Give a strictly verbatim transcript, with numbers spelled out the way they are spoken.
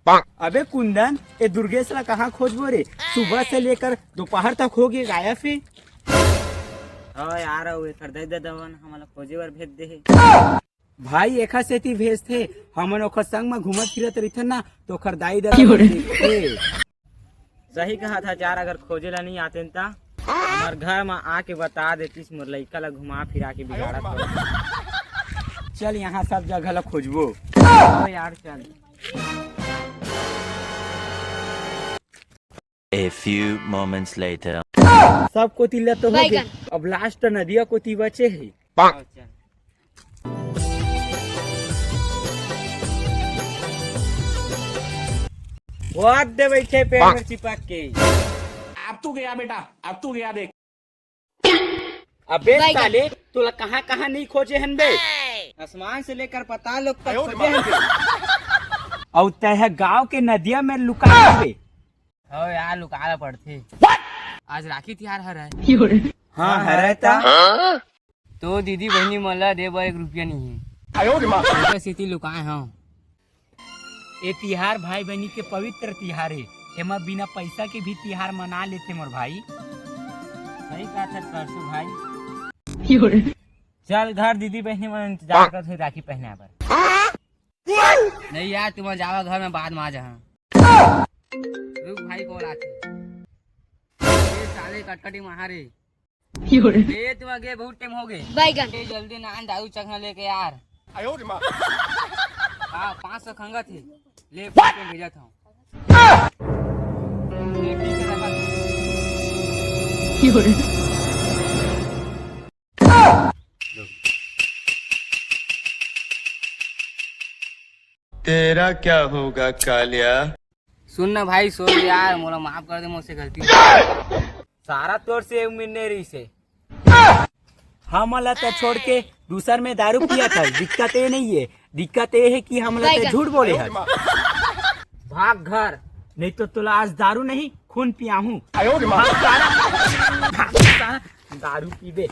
अबे कुंदन, ए दुर्गेश ला कहाँ खोजबो रे? सुबह से लेकर दोपहर तक हो गए गायब हे। हाँ यार, अउ एकर दई ददा मन हमला खोजे बर भेज दे हे। भाई, एखर सेती भेजथे, हमन ओखर संग म घूमत फिरत रहिथन ना, तो ओखर दाई ददा मन देखथे। सही कहा था यार, अगर खोजे ला नहीं आते न ता हमर घर म आके बता देतिस, मोर लइका ला घुमा फिरा के बिगाड़त हो। चल, यहाँ सब जगह ला खोजबो। हाँ यार, चल। A few moments later. सब कोती ले तो हो गे, अब लास्ट नदिया कोती बचे हे। वो दे बैठे पेड़ में चिपक के। अब तू गया बेटा, अब तू गया देख। अबे साले, तोला कहाँ कहाँ नहीं खोजे हन बे? आसमान से लेकर पाताल लोग तक खोजे हन बे। अउ तैं गांव के नदिया में लुका बे। हो यार, लुका ला पड़थे। आज राखी तिहार हरय। हाँ, हरय ता। तो दीदी बहिनी मन ला दे बर एक रुपया नहीं हे। ओकर सेती लुकाए हव। ए तिहार भाई बहिनी के पवित्र तिहार हे। एमा बिना पैसा के भी तिहार मना लेथे मोर भाई। सही कहा था परसों भाई। चल घर, दीदी बहिनी मन इंतजार करत हे राखी पहनाए बर। नहीं यार, तुम जावा घर में, बाद में आ जहा। रुक भाई, कॉल आथे। ए साले कटकटी मारे। ए तुम गे, बहुत टाइम हो गे। बैगन। ए जल्दी ना, दारू चखना लेके यार। हाँ, पाँच सौ खंगत हे। ले, फोन पे भेजत हूँ। ले, ठीक है, रखा। तेरा क्या होगा कालिया? सुन ना भाई, सुन यार, मोला माफ कर दे, मोसे गलती हो गई। सारा तोर से उम्मीद नहीं रही से। हमन ला तो छोड़ के दूसर में दारू पिया था, दिक्कत ये नहीं है, दिक्कत ये है कि हमन ला तो झूठ बोले है। भाग घर, नहीं तो तोला आज दारू नहीं, खून पियाहूँ। भाग सारा, भाग सारा, दारू पीबे।